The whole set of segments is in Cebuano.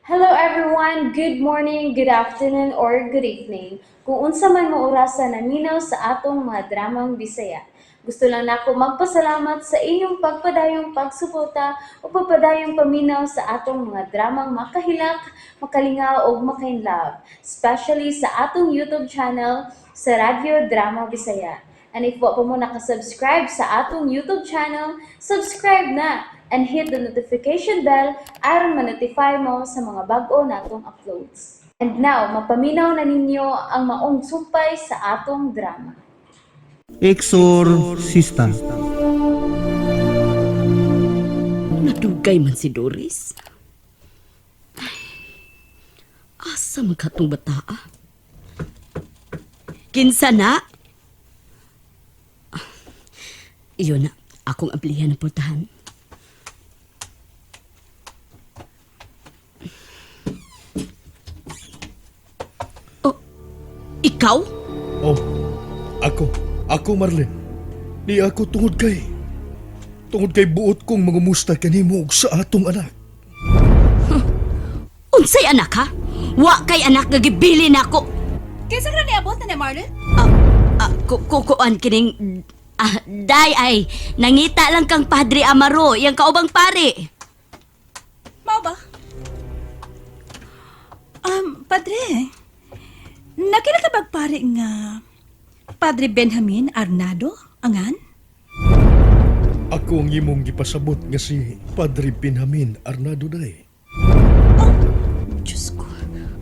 Hello everyone! Good morning, good afternoon, or good evening. Kung unsa man mo orasa naminaw sa atong mga dramang Bisaya. Gusto lang nako magpasalamat sa inyong pagpadayong pagsuporta o pagpadayong paminaw sa atong mga dramang makahilak, makalingaw ug makainlove, especially sa atong YouTube channel sa Radyo Drama Bisaya. And if wa pa mo nakasubscribe sa atong YouTube channel, subscribe na and hit the notification bell aron ma-notify mo sa mga bag-o natong uploads. And now, mapaminaw na ninyo ang maong sumpay sa atong drama. Exorcista. Nadugay man si Doris. Ay, asa man katong bataa? Kinsa na? Ah, iyon na, akong ablihan ang pultahan. Oh, ikaw? Oh, ako. Ako, Marlene. Ni ako tungod kay. Tungod kay buot kong mangumusta kanimo ug sa atong anak. Unsay anak ha? Wa kay anak nga gibili nako. Kinsa ka niabot na ni Marlon? Ah, kukuan kining day ay nangita lang kang Padre Amaro, iyang kaubang pare. Mao ba? Padre, nakila ka bag pare nga Padre Benjamin Arnado, angan? Ako ang imong gipasabot nga si Padre Benjamin Arnado day. Diyos ko,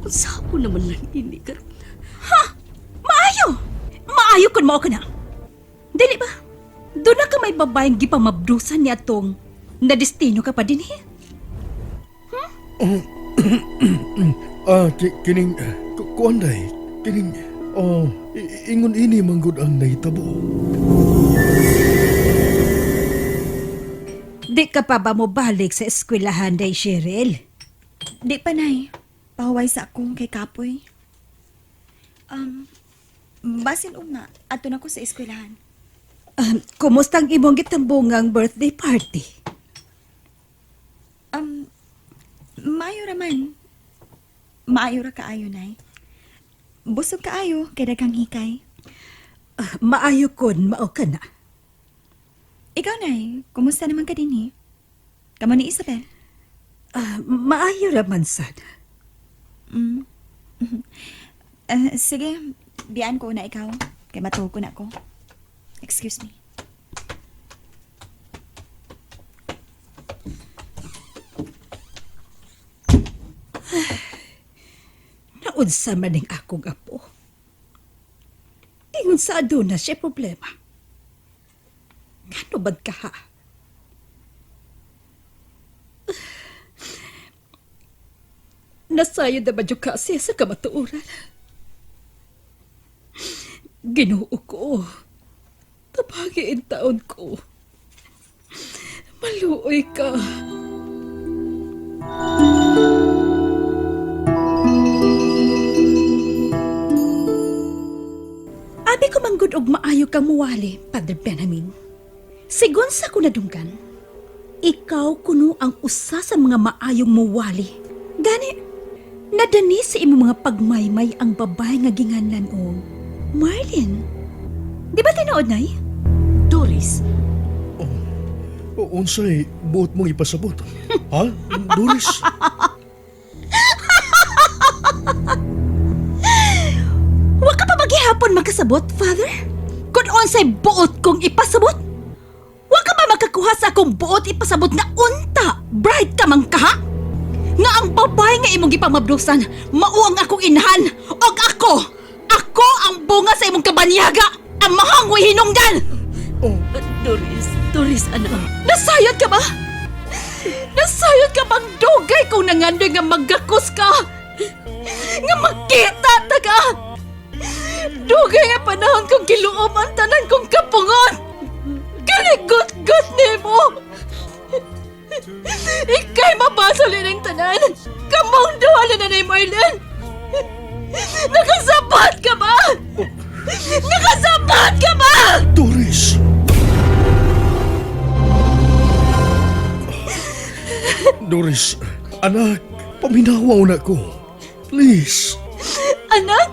unsa ko naman lang ini karon. Maayo! Maayo kun mao ka na. Dili ba? Doon na ka may babayeng gipamabdusan ni atong na destino ka pa din eh. Ah, kining kuan day, kining oh, ingon ini manggod ang nahitabo. Di ka pa ba mo balik sa eskwelahan day, Cheryl? Di pa, Nay. Pahuway sa akong kay Kapoy. Basin ugma, ato na ko sa eskwelahan. Kumusta ang imong gitambungang birthday party? Um, maayo ra man. Maayo ra kaayo, Nay. Busog kaayo, kay daghang hikay. Ah, maayo kun mao ka na. Ikaw, Nay, kumusta naman ka din eh? Kamo ni Isabel. Ah, maayo ra man sad. Mm. Ah, sige, biyaan ko na ikaw. Kay matuog ko na ako. Excuse me. Naunsa man ning akong apo. Ingon sa aduna siya problema. Ngano bad ka ha? Nasayod na ba dyan ka siya sa kamatuoran? Ginoo ko. Tabagiin taon ko. Maluoy ka. Abi ko manggod og maayo kang muwali, Padre Benjamin. Sigon sa kunadunggan, ikaw kuno ang usa sa mga maayong muwali. Gani, nadani sa imong mga pagmaymay ang babae nga ginganlan og Marlene. Di ba tinuod, Nay? Doris, O, unsay buot mong ipasabot? Ha? Doris? Wa ka pa maghihapon makasabot, Father? Kung unsay buot kong ipasabot? Wa ka ba makakuha sa akong buot ipasabot nga unta, bright ka man kaha? Nga ang babae nga imong gipamabdusan, mao ang akong inahan, og ako, ako ang bunga sa imong kabanyaga, ang mahangway hinungdan! Oh, Doris, Doris anak. Nasayod ka ba? Nasayod ka bang dugay kung nangandoy nga maggakos ka? Nga makita ta ka? Dugay nga panahon kong giluom ang tanan kong kapungon! Kaligot-got nimo! Ika'y mabasol ng tanan! Kamong duha na ni Marlene! Nakasabat ka ba? Nakasabat ka ba? Doris! Doris, anak. Paminawaw na ko. Please. Anak!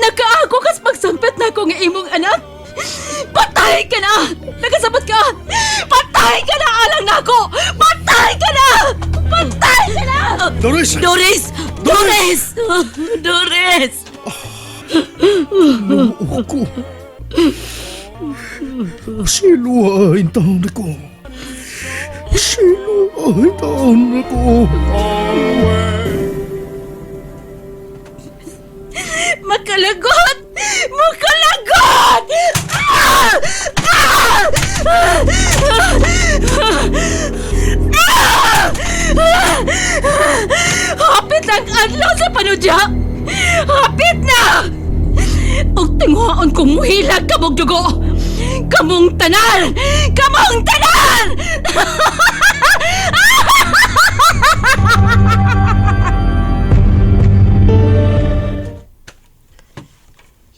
Nakaako kas pagsangpit na ako nga imong anak! Patay ka na! Nakasabot ka! Patay ka na alang nako! Patay ka na! Patay ka na! Doris! Doris! Doris! Doris! Noo ko. Siluha in taon ako. Siluha in taon ako. Makalagot! Makalagot! Ah! Ah! Ah! Ah! Hapit lang adlaw sa panudya! Hapit na! Og tinguhaon kong muhilag kamog dugo! Kamong tanan! Kamong tanan!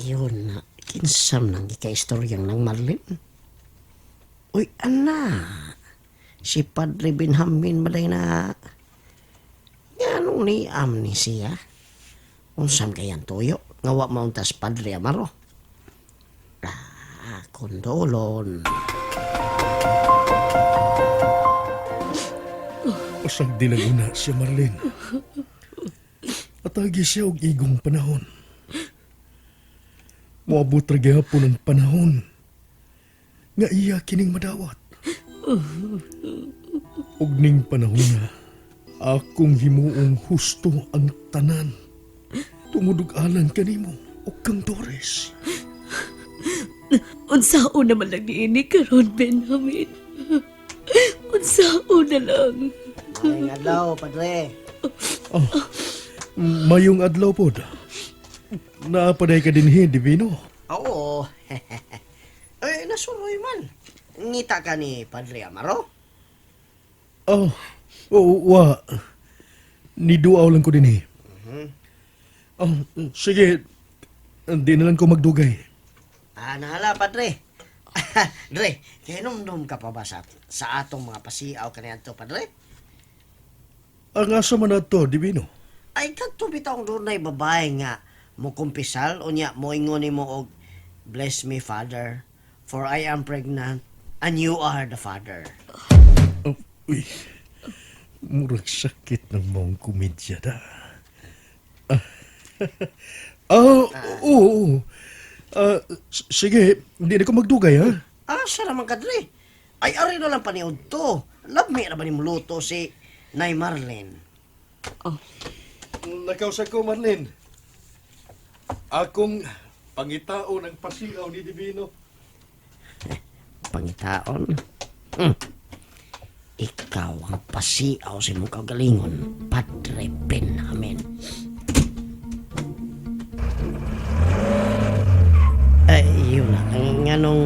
Yun na, kinsam nang ikaistoryang ng Marlin. Uy, ana, si Padre Benjamin baday na nga nung niam ni siya. Unsam kayan tuyo, nga wa mauntas Padre Amaro. Ah, kondolon. Pasag din ang una siya, Marlene. Atagi siya og igong panahon. Moabot ra gihapon ang panahon nga iya kining madawat. Og ning panahon na akong himuong husto ang tanan. Tungod og alang kanimo og kang Doris. Unsaon naman lang niini karon, Benjamin. Unsaon na lang. Maayong adlaw, Padre. Oh, mayong adlaw pod. Naapaday ka dinhi, Divino. Oo. Eh, nasuroy man. Ngita ka ni Padre Amaro? Oh, oo, wa. Niduaw lang ko din eh. Oh, sige, hindi na lang ko magdugay. Ah, nahala, Padre. Dre, kinumdum ka pa ba sa atong mga pasiaw kaniadto, Padre? Ang asa man ato, Divino. Ay, kadto bitawng dunay babae nga mo kumpisal unya moingon nimo og bless me father for I am pregnant and you are the father. Oh, uy, murag sakit ng mong komedya da. Ah, ah, oo, oo. Ah, sige, hindi na ko magdugay, ha? Asa naman ka, Dre? Ay, ari na lang paniud to. Lami ra ba ni luto si Nay Marlene? Nakausap ko, Marlene. Akong pangitao ng pasiaw ni Divino. Pangitaon. Ikaw ang pasiaw sa imong kaugalingon, Padre Benjamin. Ay, yun na. Ang Nganong,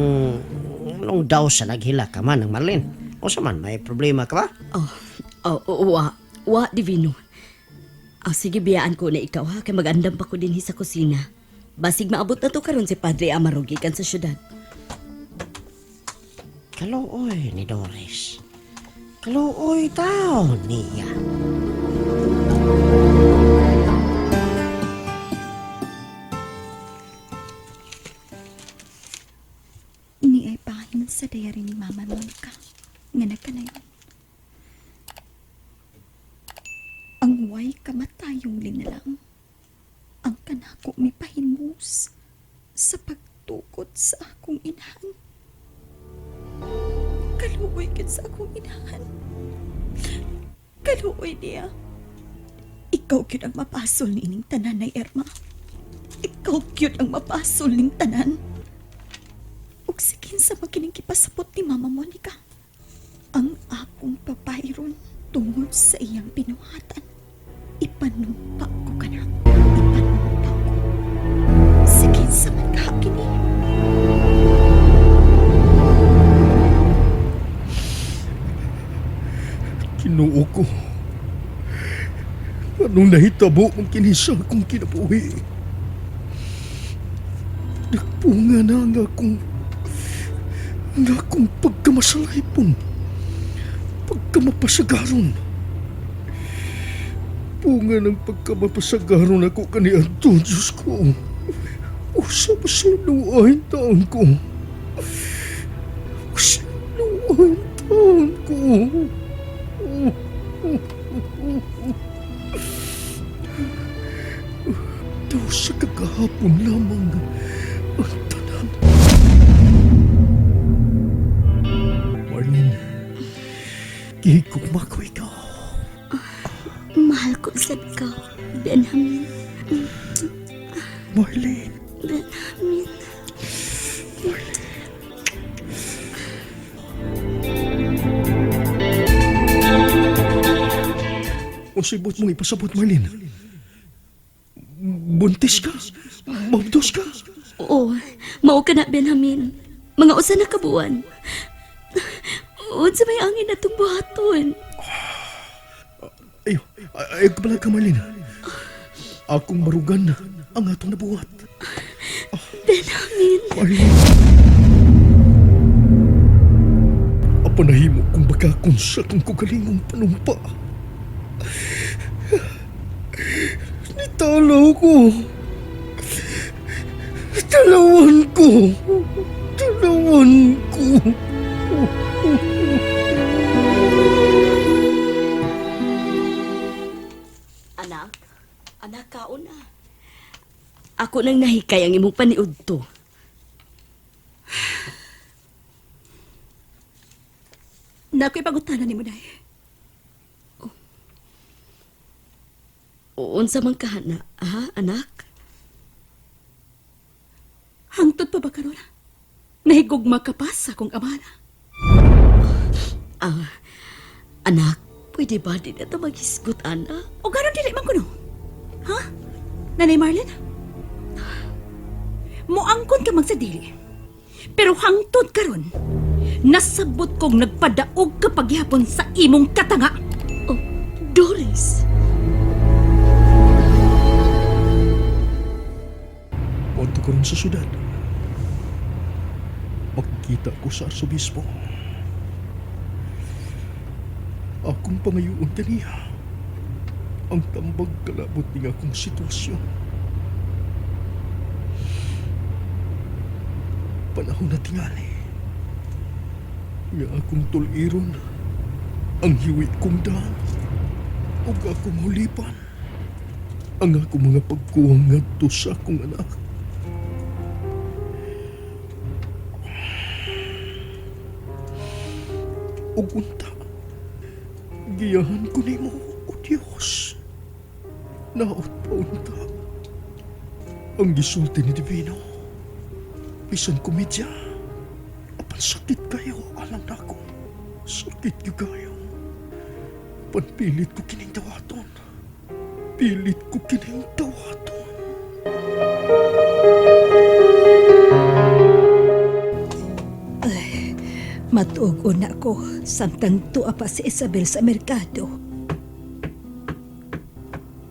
nganong daw sa naghila ka man ng Marlene? O sa man, may problema ka ba? Oh, oh, oh, wa. Wa, Divino. Oh, sige, biyaan ko na ikaw ha. Kay magandam pa ko dinhi sa kusina. Basig maabot na to karon si Padre Amaro gikan sa syudad. Kaluoy ni Doris. Kaluoy tao niya. Ini ay pahin sa diary ni Mama Monica nga nagkanayon. Ang way kamatayong linalang. Ang kanako mi pahinmus sa pagtukod sa akong inahan. Kaluoy gid sa akong inahan. Kaluoy niya. Ikaw gyud ang mapasol niining tanan nay Erma. Ikaw gyud ang mapasol ning tanan. Ug sa kinsa man kining gipasabot ni Mama Monica. Ang akong babayron tungod sa iyang binuhatan. Ipanumpa ko kana. Ipanumpa ko. Sa kinsa man kaha kini. Kinuo ko. Anong nahitabo mong kini sa akong kinabuhi? Nagpunga na ang akong pagkamasalaypon. Pagkamapasagaron. Bunga ng pagkamapasagaron ako kaniadto, Diyos ko. Usa pa sa luwain taon ko. Usa luwain taon ko. Daw sa kagahapon lamang ang tanan. Marlene, gihigugma ko ikaw. Mahal ko sad ka, Benjamin. Marlene. Benjamin. Unsay buot mong ipasabot, Marlene? Buntis ka? Mabdos ka? Oo, mao ka na, Benjamin. Mga usa na ka buwan. Unsa may angin atong buhaton? Ayo, ayaw ka pala ka, Marlene. Akong marugan ang atong nabuhat. Benjamin. Marlene. Apa nahimo kong bagakon sa akong kugalingong panumpa. Nitalaw ko. Talawan ko. Talawan ko. Anak, anak, kaon na. Ako nang nahikay ang imong paniud to. Nako'y pangutana nimo, Day. Unsa man ka na, ha, anak? Hangtod pa ba karon? Nahigugma ka pa sa akong amana. Ah, anak, pwede ba di na ito maghisgot, anak? O gano'n dili man kuno? Ha? Nanay Marlene? Muangkon ka magsadili. Pero hangtod karon, nasabot kong nagpadaog ka paghihapon sa imong katanga. Oh, Doris! Punto ko rin sa syudad. Makikita ko sa arsobispo. Akong pangayoon kaniya. Ang tambag kalabot ning akong sitwasyon. Panahon na tingali. Nga akong tuliron ang hiwi kong daan ug akong hulipan ang akong mga pagkuwang ngadto sa akong anak. Ug unta, giyahan ko nimo, O Dios. Naot pa unta. Ang gisulti ni Divino, bisan komedya, apan sakit kayo, alam na ako. Sakit gyud kayo. Panpilit ko kining dawaton. Pilit ko kining dawaton. Matuog na ko samtang tuwa pa si Isabel sa merkado.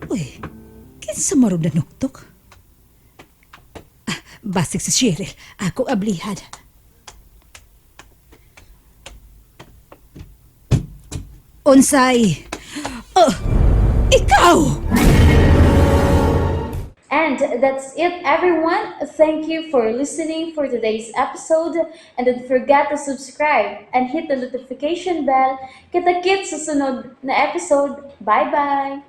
Uy, kinsa marog na nuktok? Ah, basig si Cheryl, ako ablihan. Unsay? Oh, ikaw! And that's it, everyone. Thank you for listening for today's episode. And don't forget to subscribe and hit the notification bell. Kita-kits sa sunod na episode. Bye-bye!